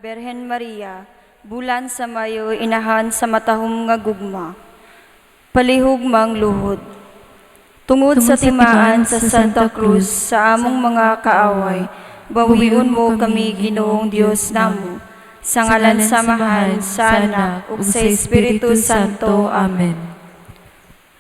Berhen Maria, bulan sa Mayo, inahan sa matahom nga gugma. Palihog mangluhod. Tungod sa timaan sa Santa Cruz sa among mga kaaway, bawion mo kami, Ginoong Dios namo. Sa ngalan sa Amahan, sa Anak, ug sa Espiritu Santo. Amen.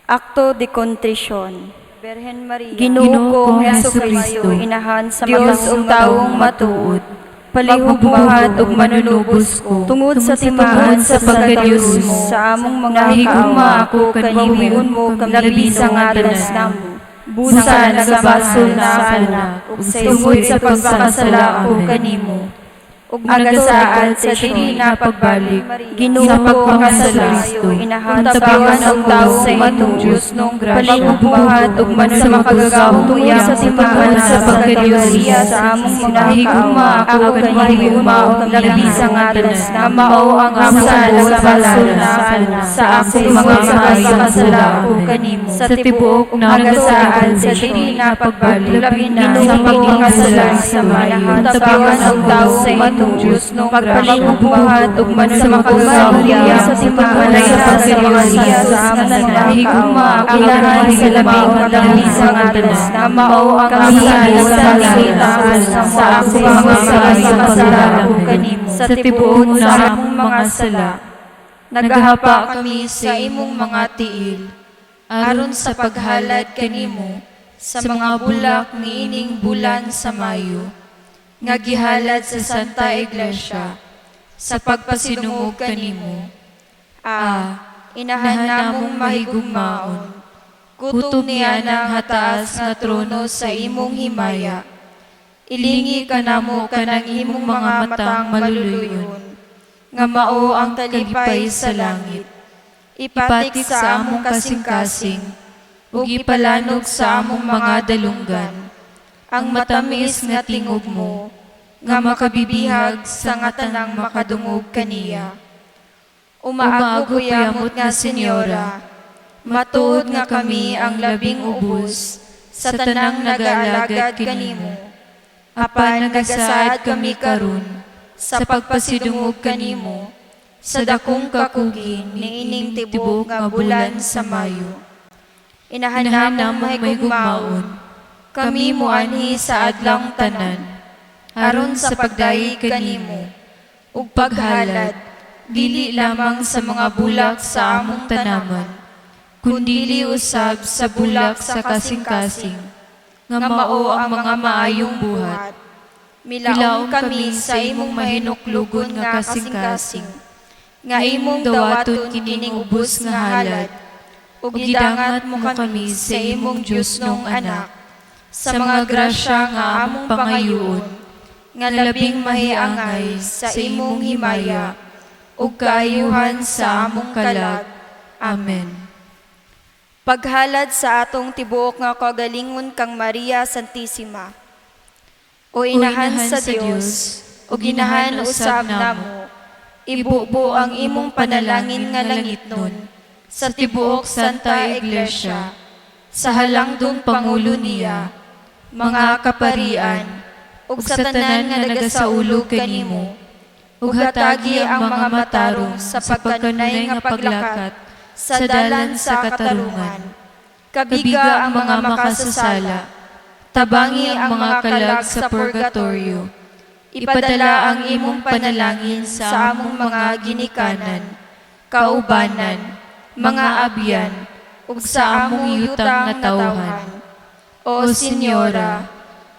Acto de Contrition. Berhen Maria, Ginoo kong Hesus Kristo, inahan sa Dios ug tawong matuod, palihog buhat ug manunubos ko. Tungod sa timaan sa pagkadiyos mo sa among mga Nahigugma ako kanimo, bawion mo kami, labi sa sa ngatas tanan. Namo. Busa nagabasol na sa anak ug sa Tungod sa Espiritu pagpakasala ko Amen. Kanimo ug nagasaad sa dili na pagbalik. Ginoo Sa ko pagpakasala, Kristo, inahan tabangan ang ako tao sa sa imong imong Diyos nung grasya. Palihog ug Sa makagagahom tungod sa timaan sa sa pagkadiyos pagkadiyos sa among mga Nahigugma ako kaaway, kanimo, bawion mo kami, labi sa nga tanan. Na mao ang among Sa buot nagabasol na na sa akong sa mga mga pagkakasala maayong ko buhat. Kanimo Sa tibuok na nagasaad sa dili na pagbalik, labi na Ginoo sa ko pagpakasala sa inahan tabangan ang ako tao sa sa imong imong Diyos nung pagpapagbuhat ug sa makagagahom makagagahom sa timaan sa sa pagkadiyos pagkadiyos sa among mga Nahigugma ako inahan sa labing kanimo, sa ngatas na mao ang kami among sa sa akong mga pagkakasala ko kanimo sa tibuok sa na among mga sala. Nagahapa kami sa imong mga tiil, aron sa paghalad kanimo sa mga bulak niining bulan sa Mayo, nga gihalad sa Santa Iglesia, sa pagpasinungog kanimo. Ah, inahan Inahan namong namong mahigugmaon. mahigugmaon. Kutob Kutob niya niya ng ng hataas hataas nga nga trono trono sa sa imong imong himaya. himaya. Ilingi Ilingi ka namo kanamo kanang kanang imong imong mga mga matang matang maluluyon, maluluyon, nga mao ang kalipay kalipay sa sa langit. langit. Ipatik Ipatik sa sa among among kasing-kasing, kasing-kasing, ug ug ipalanog ipalanog sa sa among among mga mga dalunggan dalunggan, ang ang matamis matamis nga nga tingog tingog mo, mo, nga nga makabibihag makabibihag sa sa nga nga tanang tanang makadungog makadungog kaniya. kaniya. Umaagop Umaagop uyamot uyamot nga nga senyora, senyora, matuod matuod nga nga kami kami ang ang labing labing ubos ubos sa sa tanang tanang nagaalagad nagaalagad kanimo. kanimo. Apan Apan nagasaad nagasaad kami kami karon karon sa sa pagpasidungog pagpasidungog kanimo kanimo sa sa dakong dakong kakugin kakugin niining niining tibuok tibuok nga nga bulan bulan sa sa Mayo. Mayo. Inahan Inahan namong namong mahigugmaon, mahigugmaon, kami kami moanhi moanhi sa sa adlawng adlawng tanan, tanan, aron aron sa sa pagdayeg pagdayeg kanimo kanimo, ug ug paghalad paghalad, dili dili lamang lamang sa sa mga mga bulak bulak sa sa among among tanaman, tanaman, kundili kundili usab usab sa sa bulak bulak sa sa kasing-kasing, kasing-kasing, nga nga mao mao ang ang mga mga maayong maayong buhat. buhat. Milaom Milaom kami kami sa sa imong imong mahinuklugon mahinuklugon nga nga kasing-kasing, kasing-kasing, nga nga imong imong dawaton dawaton kining kining ubos ubos nga nga halad, halad, ug ug gidangat gidangat mo mo kami kami sa sa imong imong Diosnong Diosnong anak, anak, sa sa mga mga grasya grasya nga nga among among pangayuon, pangayuon, nga nga labing labing mahiangay mahiangay sa sa imong imong himaya himaya, ug ug kaayuhan kaayuhan sa sa among among kalag. kalag. Amen. Amen. Paghalad sa atong tibuok nga kagalingon kang Maria Santissima. O O inahan inahan sa sa Dios, Dios, ug ug ginahan ginahan usab usab namo, namo, ibubo ibubo ang ang imong imong panalangin panalangin nga nga langitnon langitnon sa sa tibuok tibuok Santa Santa Iglesia, Iglesia, sa sa halangdong halangdong pangulo pangulo niya, niya, mga mga kaparian, kaparian, ug ug sa sa tanan tanan nga nga nagasaulog nagasaulog kanimo, kanimo, ug ug hatagi hatagi ang ang mga mga matarong matarong sa sa pagkanunay pagkanunay nga nga paglakat paglakat sa sa dalan dalan sa sa katarungan. katarungan. Kabiga Kabiga ang ang mga mga makasasala, makasasala, tabangi tabangi ang ang mga mga kalag kalag sa sa purgatorio. purgatorio. Ipadala Ipadala ang ang imong imong panalangin panalangin sa sa among among mga mga ginikanan, ginikanan, kaubanan, kaubanan, mga mga abyan, abyan, ug ug sa sa among among yutang yutang nga nga tawhan. tawhan. O O Senyora, Senyora,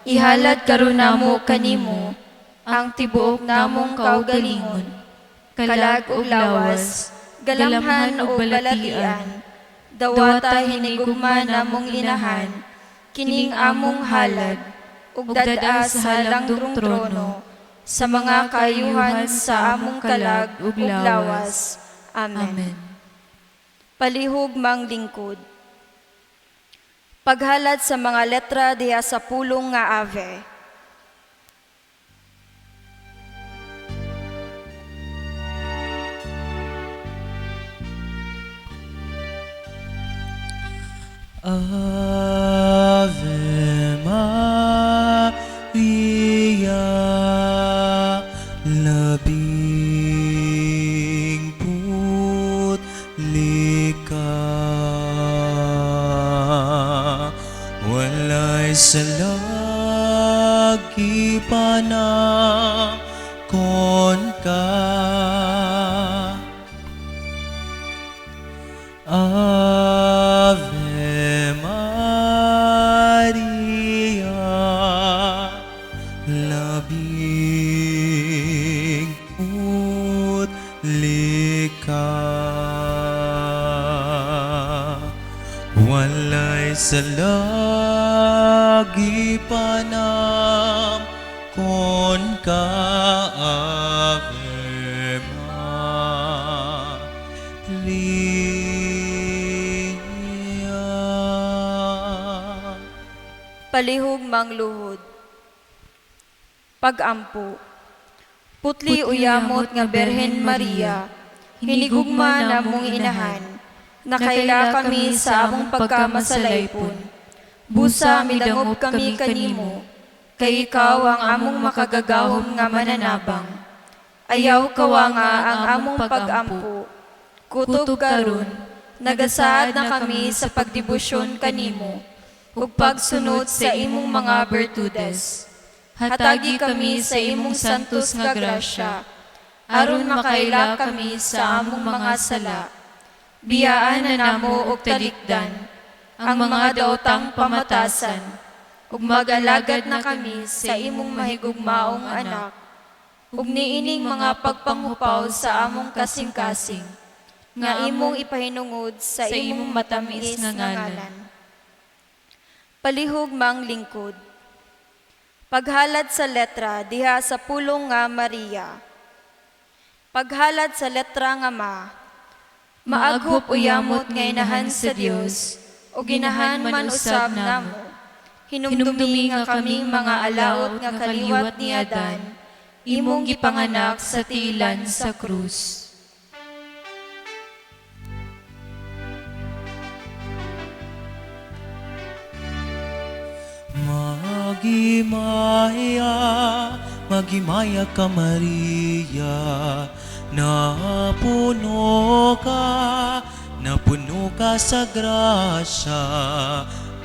ihalad ihalad karon karon namo namo kanimo kanimo ang ang tibuok tibuok namong namong kaugalingon, kaugalingon, kalag kalag ug ug lawas, lawas, galamhan galamhan ug ug balatian, balatian, dawata dawata hinigugma hinigugma namong namong inahan, inahan, kining kining among among halad, halad, ug ug dad-a dad-a sa sa halangdong halangdong trono, trono, sa sa mga mga kaayuhan kaayuhan sa sa among among kalag kalag ug ug lawas. lawas. Amen. Amen. Palihog manglingkod. Paghalad sa mga letra diha sa pulong nga Ave. Ave Maria, labi panamkon ka. Ave Maria, labing putli ka. Walay sala gipanamkon ka, Ave Maria. Palihog mangluhod. Pag-ampo. Putli uyamot nga Berhen Maria, hinigugma namong inahan, nakaila kami sa among pagkamasalaypon. Busa midangop kami kanimo, kay ikaw ang among makagagahom nga mananabang. Ayaw kawanga ang among pag-ampo. Kutob karon, nagasaad na kami sa pagdebosyon kanimo, ug pagsunod sa imong mga bertudes. Hatagi kami sa imong santos nga grasya, aron makaila kami sa among mga sala. Biyaan na namo og talikdan ang mga daotang pamatasan, ug mag-alagad na kami sa imong mahigugmaong anak, ug niining mga pagpanghupaw sa among kasing-kasing, nga imong ipahinungod sa imong matamis nga ngalan. Palihog mang lingkod. Paghalad sa letra diha sa pulong nga Maria. Paghalad sa letra nga Ma. Maaghop uyamot nga inahan sa Dios ug ginahan man usab namo. Hinumdumi nga kaming mga alaot nga kaliwat ni Adan, imong gipanganak sa tiilan sa krus. Magimaya, magimaya ka Maria, napuno ka sa grasya,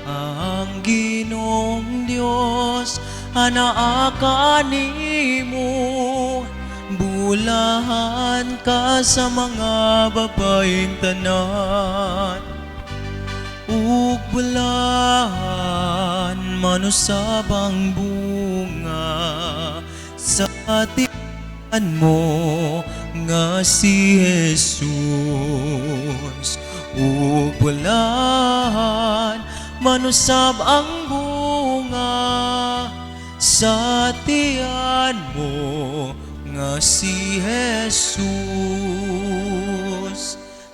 ang Ginoong Diyos, anaa ka nimo, bulahan ka sa mga babaeng tanan. Ug bulahan manusab ang bunga sa tiyan mo nga si Jesus. Ug bulahan manusab ang bunga sa tiyan mo nga si Jesus.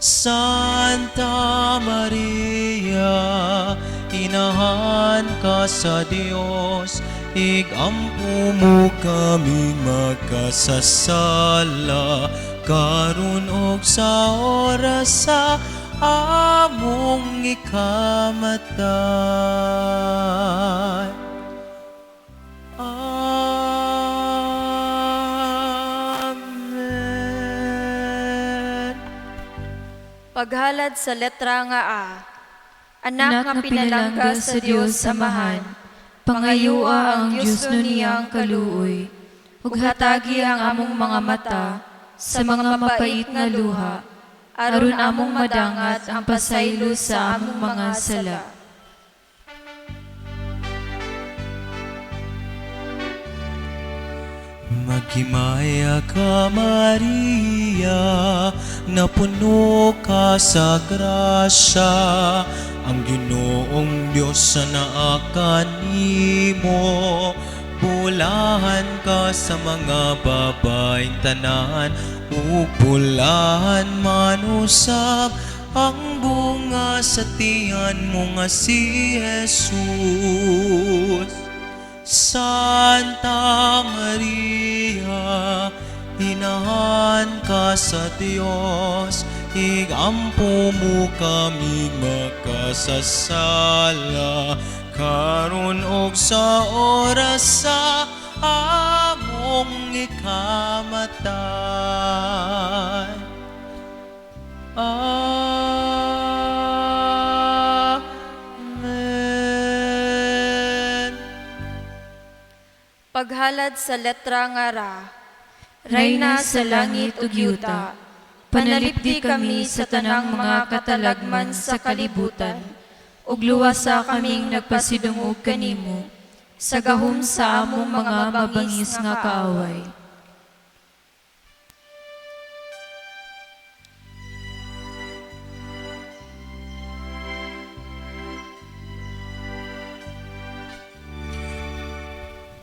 Santa Maria, inahan ka sa Dios, igampo mo kaming magkasasala, karon og sa oras sa among ikamatay. Amen. Paghalad sa letra nga A. Anak nga pinalangga sa Dios Amahan, pangayua ang Dios niyang kaluoy, ug hatagi ang among mga mata sa mga mapait nga luha, aron among madangat ang pasaylo sa among mga sala. Maghimaya ka, Maria, napuno ka sa grasya, ang Ginoong Diyos sa naa kanimo. Bulahan ka sa mga babaeng tanan, ug bulahan man usab ang bunga sa tiyan mo nga si Jesus. Santa Maria, inahan ka sa Dios, igampo mo kami makasasala, karon og sa oras sa among ikamatay. Amen. Paghalad sa letra nga Ra. Reyna sa langit ug yuta, panalipdi kami sa tanang mga katalagman sa kalibutan, ug luwasa kaming nagpasidungog kanimo sa gahom sa among mga mabangis nga kaaway.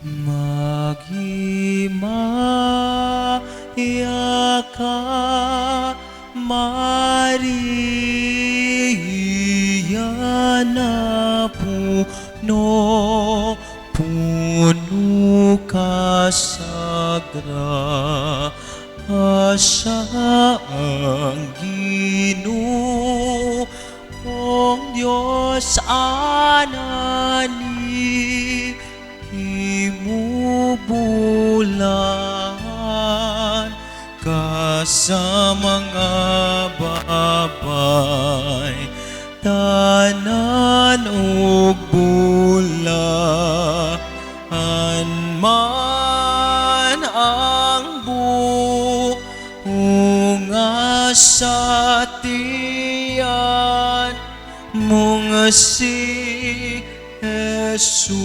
Maghimaya ka, Maria, na puno, puno ka sa grasya, ang Ginoong Diyos anani imubulan ka sa mga babay, tanan ug bulaan man ang bunga sa tiyan mong si Jesus.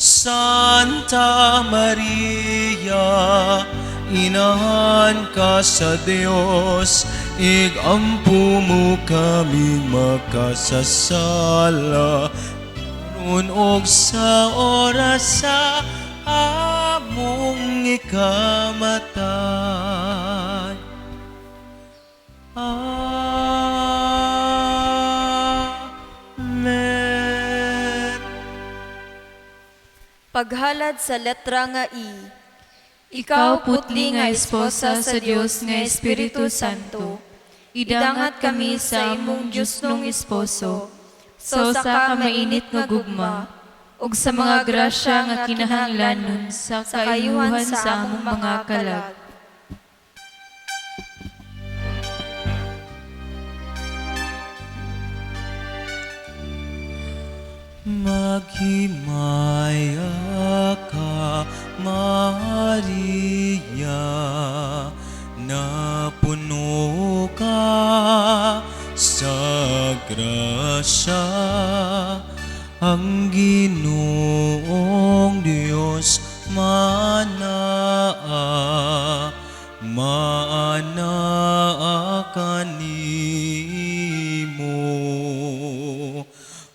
Santa Maria, inahan ka sa Dios, igampo mo kaming makasasala, karon og sa oras sa among ikamatay. Amen. Paghalad sa letra nga I. Ikaw, putli nga esposa sa Dios nga Espiritu Santo, idangat kami sa among Diyosnong esposo, sa usa ka mainit nga gugma, ug sa mga grasya nga kinahanglanon sa kaayuhan sa among mga kalag. Maghimaya ka, Maria, na puno ka sa grasya, ang Ginoong Diyos manaa, maanaa kanimo.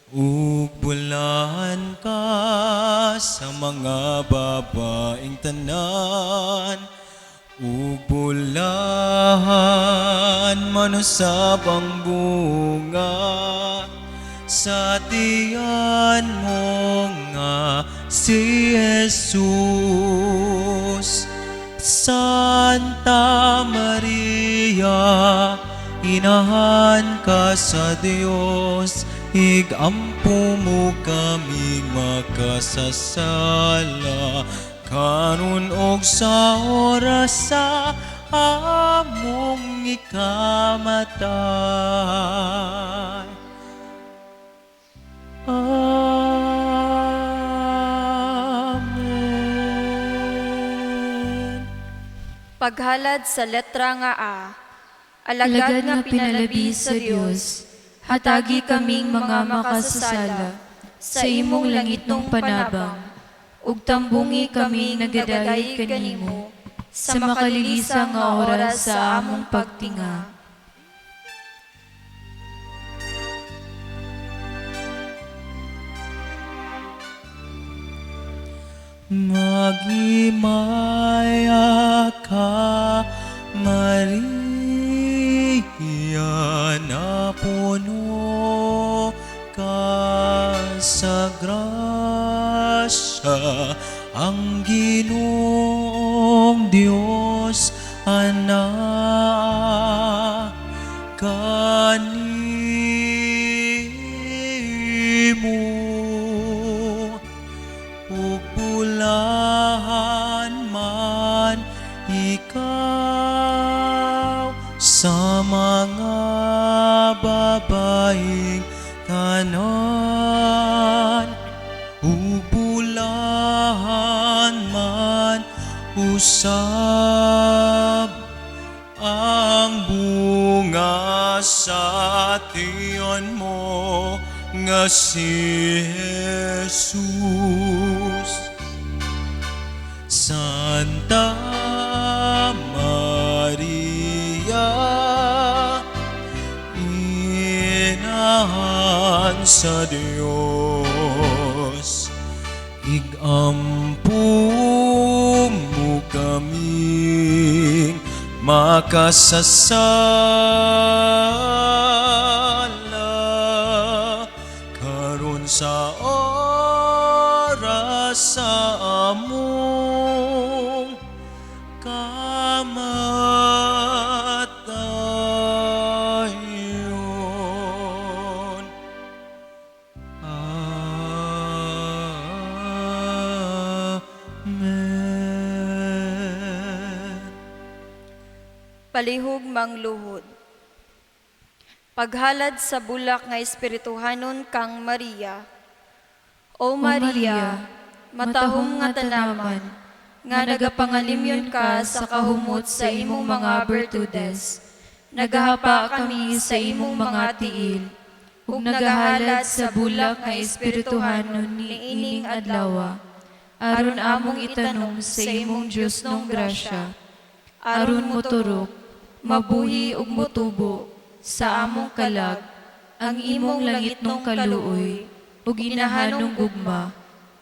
Ug bulan ka sa mga babaeng tanan, ug bulahan manusab ang bunga sa tiyan mo nga si Jesus. Santa Maria, inahan ka sa Dios, igampo mo kami makasasala, karon og sa oras sa among ikamatay. Amen. Paghalad sa letra nga A. Alagad nga pinalabi sa Dios, hatagi kaming mga makasasala sa imong langitnong panabang, ug tambungi kaming nagadayeg kanimo sa makalilisa nga oras sa among pagtinga. Maghimaya ka, Maria, na puno ka sa grasya, ang Ginoong Diyos anaa kanimo, ug bulahan man ikaw sa mga babaeng tanan, ug bulahan Bulahan man usab ang bunga sa tiyan mo nga si Jesus. Santa Maria, Inahan sa Dios, igampo mo kaming makasasala karon sa oras sa among kamatayon. Amen. Palihog mangluhod. Paghalad sa bulak nga espirituhanon kang Maria. O O Maria, matahom nga tanaman, nga nagapangalimyon ka sa kahumot sa imong mga bertudes. Nagahapa kami sa imong mga tiil, ug nagahalad sa bulak nga espirituhanon niining adlawa, aron among itanom sa imong Diosnong grasya, aron moturok, mabuhi ug motubo sa among kalag ang imong langitnong kaluoy ug inahanong gugma,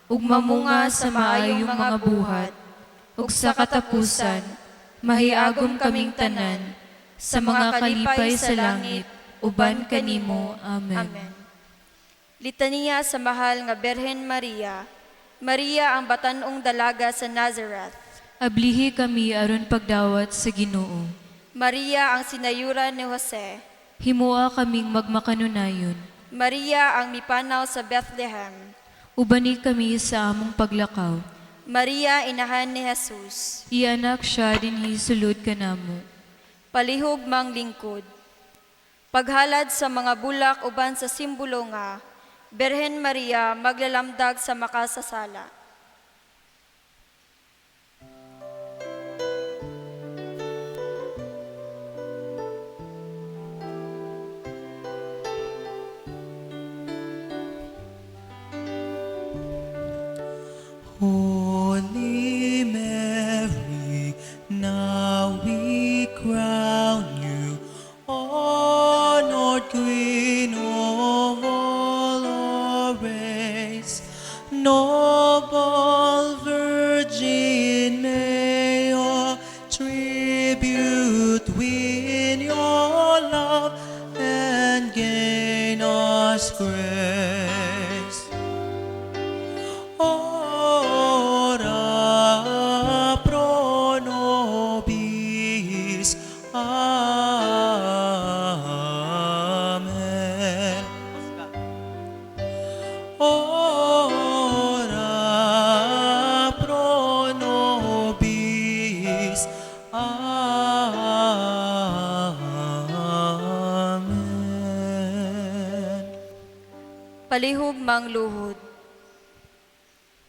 ug mamunga sa maayong mga buhat, ug sa katapusan mahiagom kaming tanan sa mga kalipay sa langit uban kanimo. Amen. Amen. Litanya sa mahal nga Berhen Maria. Maria ang batan-ong dalaga sa Nazareth. Ablihi kami aron pagdawat sa Ginoo. Maria ang sinayuran ni Jose. Himoa kaming magmakanunayon. Maria ang mipanaw sa Bethlehem. Ubani kami sa among paglakaw. Maria inahan ni Jesus. Ianak siya dinhi sulod kanamo. Palihog manglingkod. Paghalad sa mga bulak uban sa simbolo nga Berhen Maria maglalamdag sa makasasala. Holy Mary, now we crown you honored Queen of all our race. Noble Virgin, may your tribute win your love and gain us grace. Ora pro nobis. Amen. Ora pro nobis. Amen. Palihog mangluhod.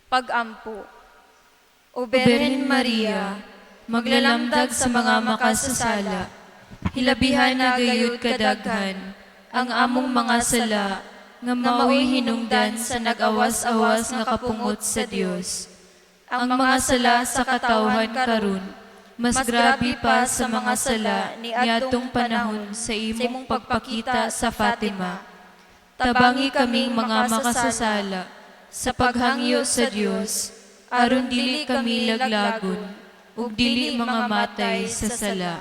Pagampo. O O Berhen Maria, maglalamdag sa mga makasasala, hilabihan na gayud kadaghan ang among mga sala nga mao'y hinungdan sa nag-awas-awas nga kapungot sa Dios. Ang mga sala sa katawhan karon mas grabe pa sa mga sala niadtong panahon sa imong pagpakita sa Fatima. Tabangi kaming mga makasasala sa paghangyo sa Dios, aron dili kami laglagon ug dili mangamatay sa sala.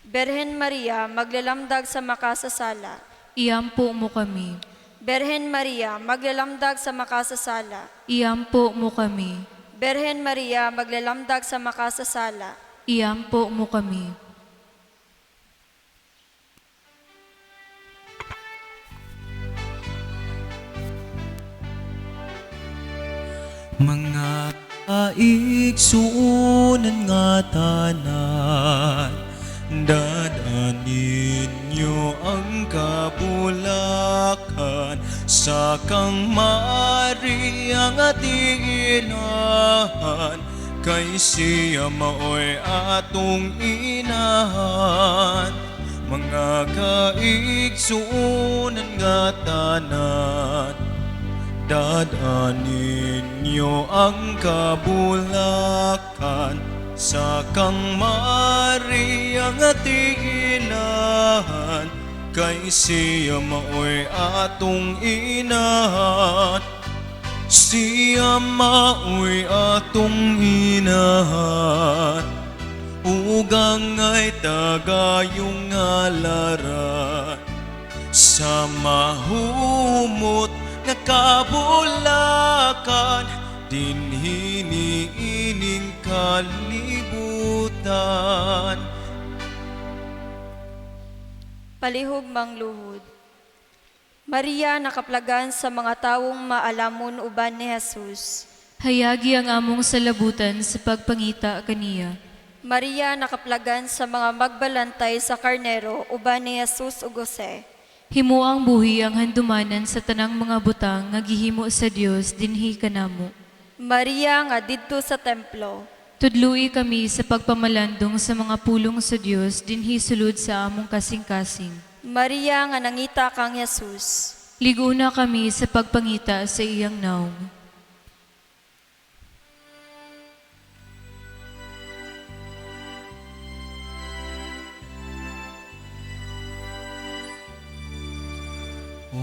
Berhen Maria, maglalamdag sa makasasala. Iampo mo kami. Berhen Maria, maglalamdag sa makasasala. Iampo mo kami. Berhen Maria, maglalamdag sa makasasala. Iampo mo kami. Mga kaigsuonan nga tanan, dad-an ninyo ang kabulakan. Sa kang Maria nga tiilahan, kay siya maoy atong inahan. Mga kaigsuonan nga tanan, dad-an ninyo ang kabulakan sa kang Maria nga tiilahan, kay siya maoy atong inahan. Siya maoy atong inahan, ug angay tagayong halaran sa mahumot nga kabulakan dinhi niining kalibutan. Palihog mangluhod. Maria nakaplagan sa mga tawong maalamon uban ni Jesus. Hayagi ang among salabutan sa pagpangita kaniya. Maria nakaplagan sa mga magbalantay sa karnero uban ni Jesus ug Jose. Himuang buhi ang handumanan sa tanang mga butang nga gihimo sa Dios dinhi kanamo. Maria nga didto sa templo. Tudlui kami sa pagpamalandong sa mga pulong sa Dios dinhi sulod sa among kasing-kasing. Maria nga nangita kang Jesus. Liguna kami sa pagpangita sa iyang naong. O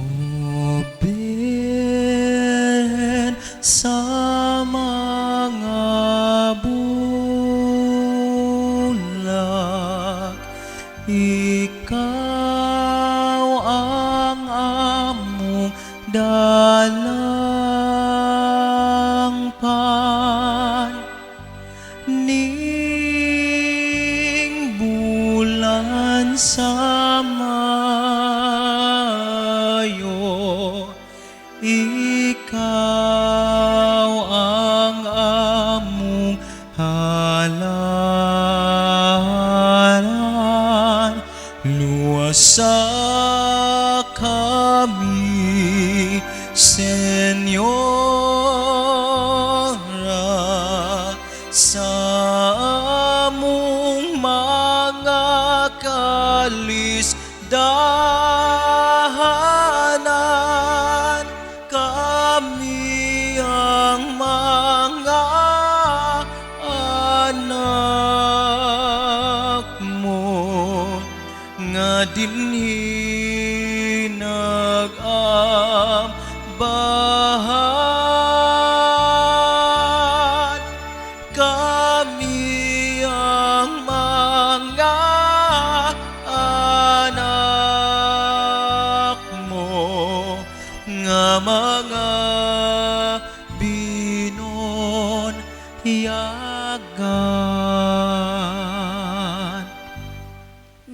Birhen sa mga bulak, ikaw ang among dalangpan ning bulan sa Mayo, ikaw ang among halaran. Luwasa kami, Senyora, sa among mga kalisdahanan. Kami ang mga anak mo nga dinhi nag-ambahan. Kami ang mga anak mo nga mga binonyagan.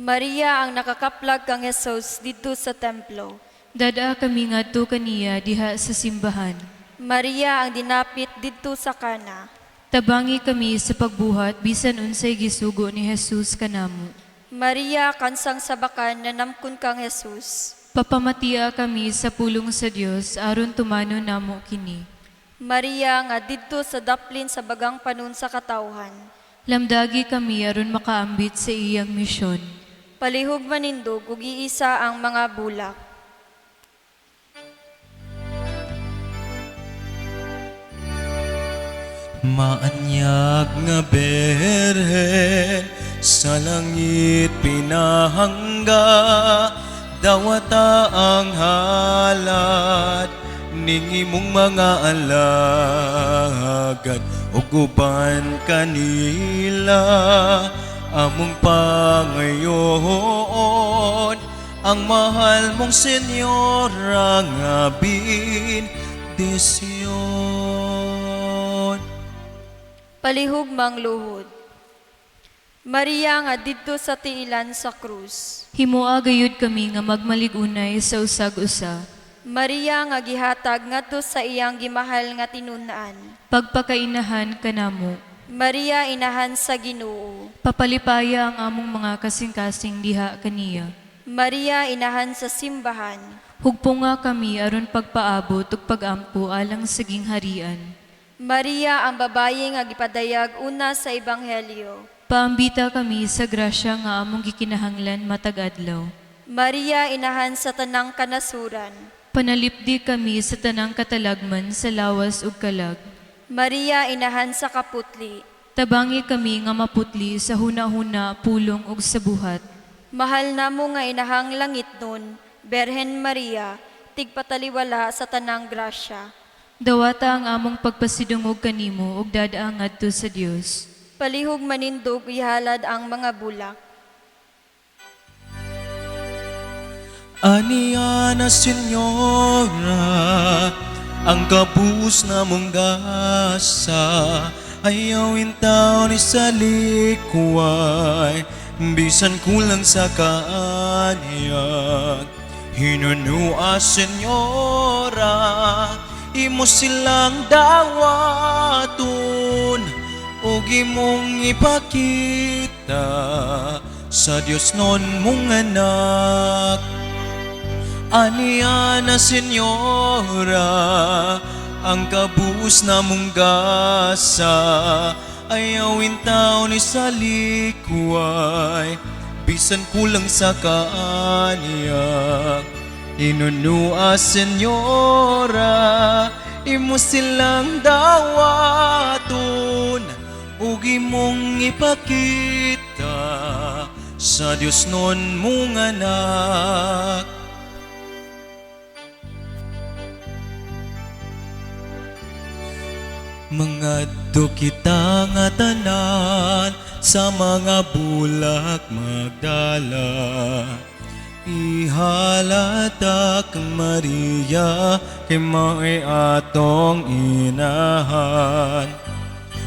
Maria ang nakakaplag kang Jesus didto sa templo. Dad-a kami ngadto kaniya diha sa simbahan. Maria ang dinapit didto sa Kana. Tabangi kami sa pagbuhat bisan unsay gisugo ni Jesus kanamo. Maria kansang sabakan na namkon kang Jesus. Papamatia kami sa pulong sa Dios aron tumano namo kini. Maria nga didto sa daplin sa bagang panon sa katawhan. Lamdagi kami aron makaambit sa iyang misyon. Palihog manindog ug iisa ang mga bulak. Maanyag nga berhen sa langit pinahangga, dawata ang halad ning imong mga alagad ug uban kanila among pangayoon ang mahal mong senyora nga bendisyon. Palihog mangluhod. Maria nga didto sa tiilan sa krus. Himoa gayud kami nga magmalig-unay sa usag-usa. Maria nga gihatag ngadto sa iyang gimahal nga tinun-an. Pagpakainahan kanamo. Maria inahan sa Ginoo. Papalipaya ang among mga kasing-kasing diha kaniya. Maria, inahan sa simbahan. Hugponga kami aron pagpaabot ug pagampo alang sa gingharian. Maria, ang babayi nga gipadayag una sa Ebanghelyo. Paambita kami sa grasya nga among gikinahanglan matag adlaw. Maria, inahan sa tanang kanasuran. Panalipdi kami sa tanang katalagman sa lawas ug kalag. Maria, inahan sa kaputli. Tabangi kami nga maputli sa huna-huna, pulong ug sa buhat. Mahal namo nga inahang langit nun, Berhen Maria, tigpataliwala sa tanang grasya. Dawata ang among pagpasidungog kanimo ug dad-a ngadto sa Dios. Palihog manindog ihalad ang mga bulak. Aniya na Senyora, ang kabus na mong gasa, ayaw intaw ni sa likway, bisan kulang sa kaanyag. Hinunua, Senyora, imo silang dawaton, ug imong ipakita sa Dios non mong anak. Aniya na Senyora, ang kabus na mong gasa, ayaw intaw ni sa likway, bisan kulang sa kaanyag. Inunua, Senyora, imo silang dawaton, ug imong ipakita sa Dios nun mong anak. Mangadto kita nga tanan sa mga bulak magdala. Ihalata kang Maria kay mao'y atong inahan.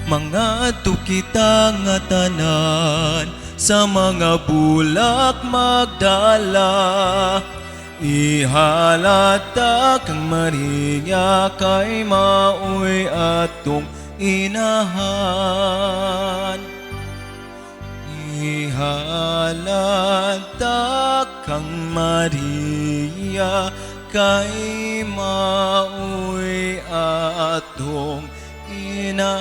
Mangadto kita nga tanan sa mga bulak magdala. Ihalata kang Maria kay mao'y atong inahan. Ihalata kang Maria kay mao'y atong inahan.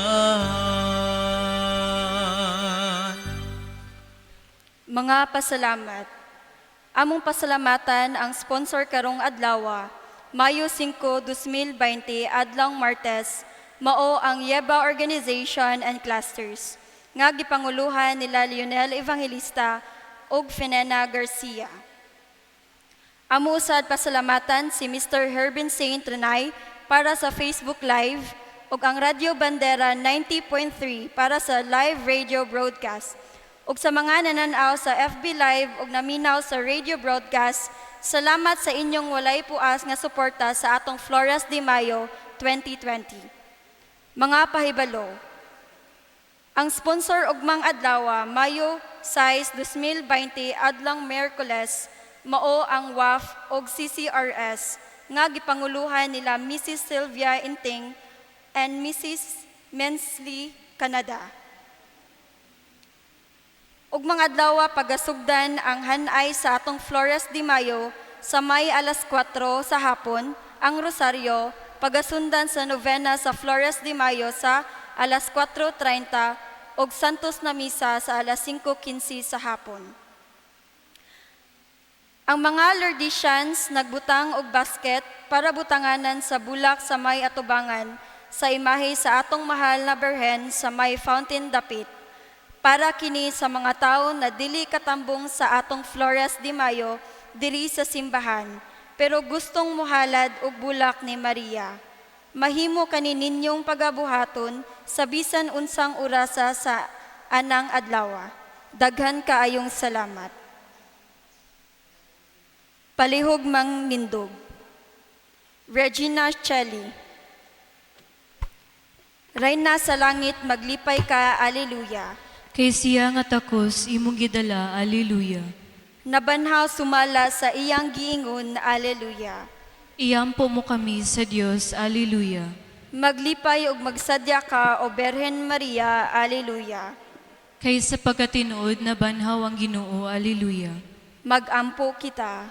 Mga pasalamat. Among pasalamatan ang sponsor karong adlawa, Mayo 5, 2020, adlawng Martes, mao ang Yeba Organization and Clusters, nga gipanguluhan nila Lionel Evangelista ug Fenena Garcia. Amo usad pasalamatan si Mr. Herbin Saint Renay para sa Facebook Live ug ang Radyo Bandera 90.3 para sa live radio broadcast. Ug sa mga nananaw sa FB Live ug naminaw sa radio broadcast, salamat sa inyong walay puas nga suporta sa atong Flores de Mayo 2020. Mga pahibalo. Ang sponsor ugmang adlaw, Mayo 6, 2020, adlawng Miyerkules, mao ang WAF og CCRS nga gipanguluhan nila Mrs. Sylvia Inting and Mrs. Mensley Canada. Ug mga adlaw pagasugdan ang hanay sa atong Flores de Mayo sa may alas 4 sa hapon, ang Rosaryo pagasundan sa novena sa Flores de Mayo sa alas 4:30 ug Santos na Misa sa alas 5:15 sa hapon. Ang mga Lourdesians nagbutang og basket para butanganan sa bulak sa may atubangan sa imahe sa atong mahal na Berhen sa may fountain dapit. Para kini sa mga tawo na dili katambong sa atong Flores de Mayo diri sa simbahan, pero gustong muhalad og bulak ni Maria. Mahimo kani ninyong pagabuhaton sa bisan unsang orasa sa anang adlaw. Daghan kaayong salamat. Palihog mang nindog. Regina Celli. Reyna sa langit, maglipay ka, Alleluia. Kay siya nga takos imong gidala, Alleluia. Nabanhaw sumala sa iyang giingon, Alleluia. Iampo mo kami sa Dios, Alleluia. Maglipay ug magsadya ka, o Berhen Maria, Alleluia. Kay sa pagkatinuod nabanhaw ang Ginoo, Alleluia. Magampo kita.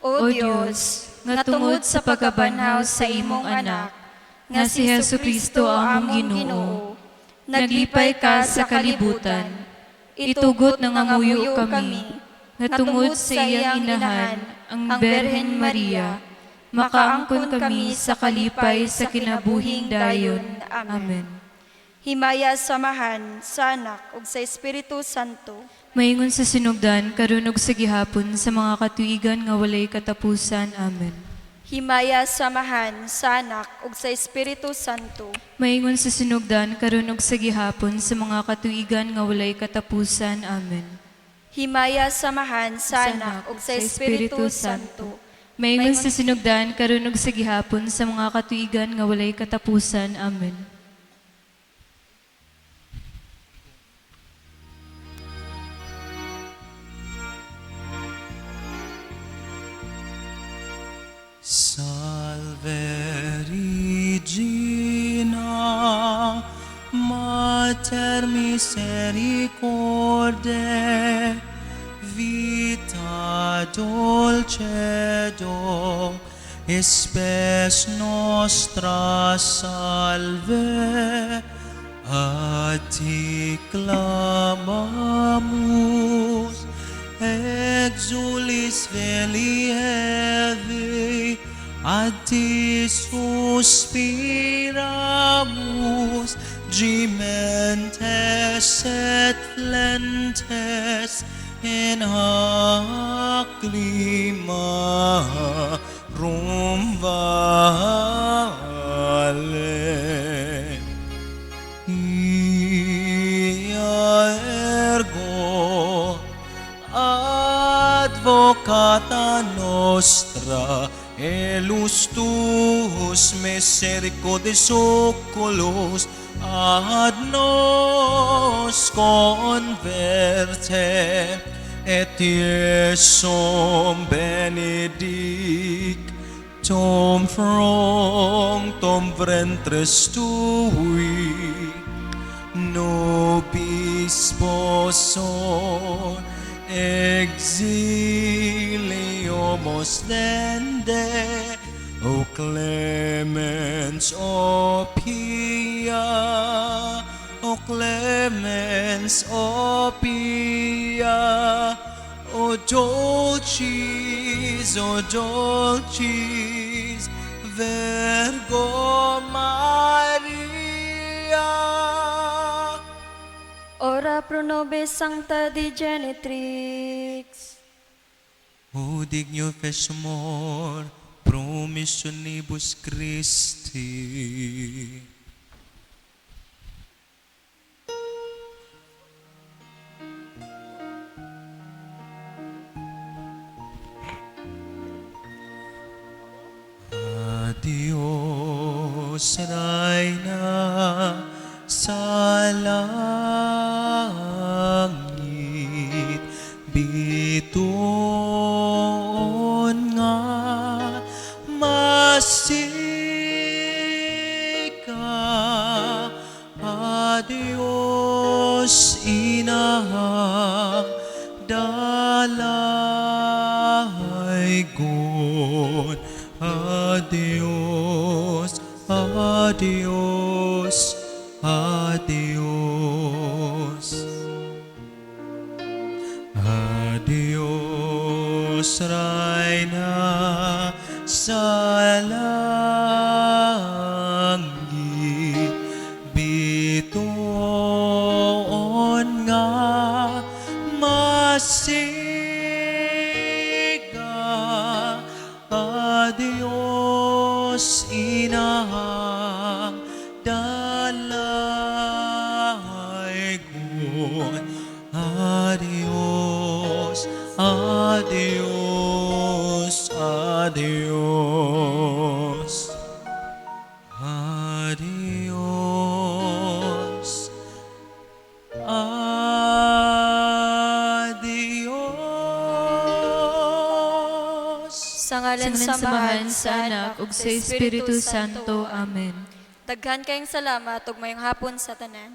O O Dios, Dios, nga tungod sa pagkabanhaw sa imong anak, nga si Hesu Kristo among Ginoo, naglipay ka sa kalibutan, itugot nangamuyo kami, nga tungod sa iyang inahan, ang Berhen Maria, makaangkon kami sa kalipay sa kinabuhing dayon. Amen. Himaya sa Amahan, sa Anak, ug sa Espiritu Santo. Maingon sa sinugdan, karon ug sa gihapon, sa mga katuigan nga walay katapusan. Amen. Himaya sa Amahan, sa Anak, ug sa Espiritu Santo. Maingon sa sinugdan, karon ug sa gihapon, sa mga katuigan nga walay katapusan. Amen. Himaya sa Amahan, sa Anak, ug sa Espiritu Santo. Maingon sa sinugdan, karon ug sa gihapon, sa mga katuigan nga walay katapusan. Amen. Salve Regina, Mater misericordiae, vita dulcedo, spes nostra salve. A ti clamamus, exulis filii Evae, ad te suspiramus, gementes et flentes in hac lacrimarum valle. Ia ergo advocata nostra, elus tuus misericordes oculos ad nos converte, et Iesum benedictum fructum ventris tui, nobis poso exilio ostende, O clemens, O pia, O clemens, O pia, O dulcis, O dulcis, Virgo Maria. Ora pro nobis Sancta Dei Genitrix. O dignum mor, promissionibus Christi. Adios, Reyna, sa langit, bituon nga masika. Adios, inahang dalaygon. Adios, adios, adios. Adios, Reyna, sa langit, bituon nga masika. Adios, inahang dalaygon. Adios, adios, adios. Adios. Adios. Sa ngalan Sa sa Amahan, Amahan, sa Anak, ug sa Espiritu Santo. Amen. Daghan kayong salamat ug mayong hapon sa tanan.